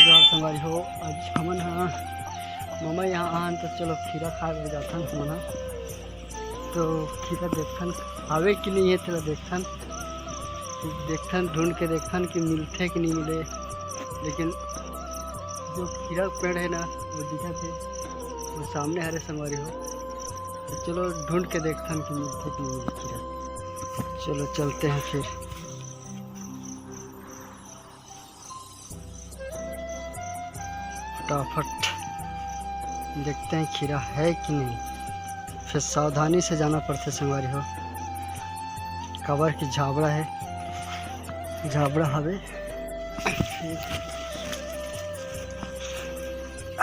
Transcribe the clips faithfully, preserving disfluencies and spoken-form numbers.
यार संगवारी हो, आज हमन ह ममा यहाँ आन, तो चलो खीरा खाए बर जाथन हमन ह। तो खीरा देखथन हावे कि नहीं है, तेला देखथन, देखथन ढूंढ के देखथन कि मिलथे कि नहीं मिले। लेकिन जो खीरा पेड़ है ना, वो दिखत है, वो सामने हरे संगवारी हो। तो चलो ढूंढ के देखथन कि मिलथे कि नहीं मिले खीरा। चलो चलते हैं फिर। फटाफट देखते हैं खीरा है कि नहीं। फिर सावधानी से जाना पड़थे संगवारी हो, काबर कि झाबड़ा है, झाबड़ा हवे।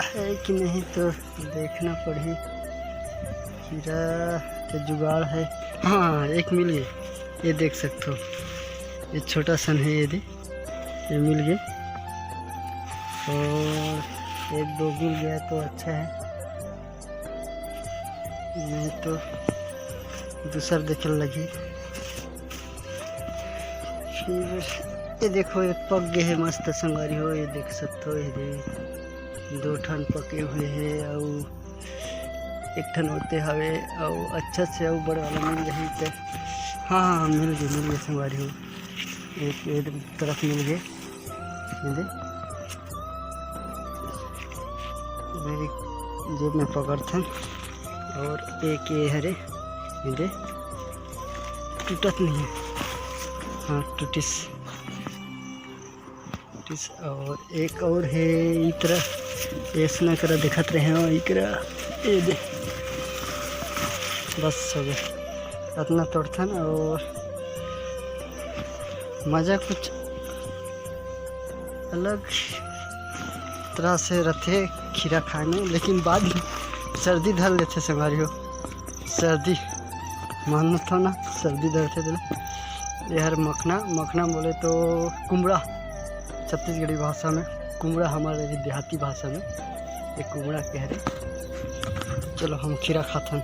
है कि नहीं तो देखना पड़ही। खीरा के जुगाड़ है। हाँ, एक मिल गए, ये देख सकते हो, ये छोटा सन है, ये दे, ये मिल गए। और एक दो मिल गया तो अच्छा है, नहीं तो दूसर देखे लगही। फिर ये देखो, ये पक गए है मस्त संगवारी हो, ये देख सकते हो, ये दे, दो ठन पके हुए है, अउ एक ठन ओते हवे, अउ अच्छा से अउ बड़ वाला मिल जाही ते। हाँ, हाँ, हाँ, मिल गए, मिल गए संगवारी हो, एक, एक तरफ मिल गए। ये दे, मेरी जेब में पकड़थन। और एक ये हरे, ये दे, टूटत नहीं है। हाँ, टूटिस, टूटिस। और एक और है, इकरा, ऐसना करा दिखत रहे हो, इकरा, ये दे, बस हो गया, इतना तोड़थन। और मज़ा कुछ अलग तरह से रथे खीरा खाए में, लेकिन बाद में सर्दी धर लेथे संगवारी हो। सर्दी मानत हो ना, सर्दी धरथे तेला। ये हर मखना, मखना बोले तो कुमड़ा, छत्तीसगढ़ी भाषा में कुमड़ा, हमारे देहाती भाषा में ये कुमड़ा कह रहे। चलो हम खीरा खाथन।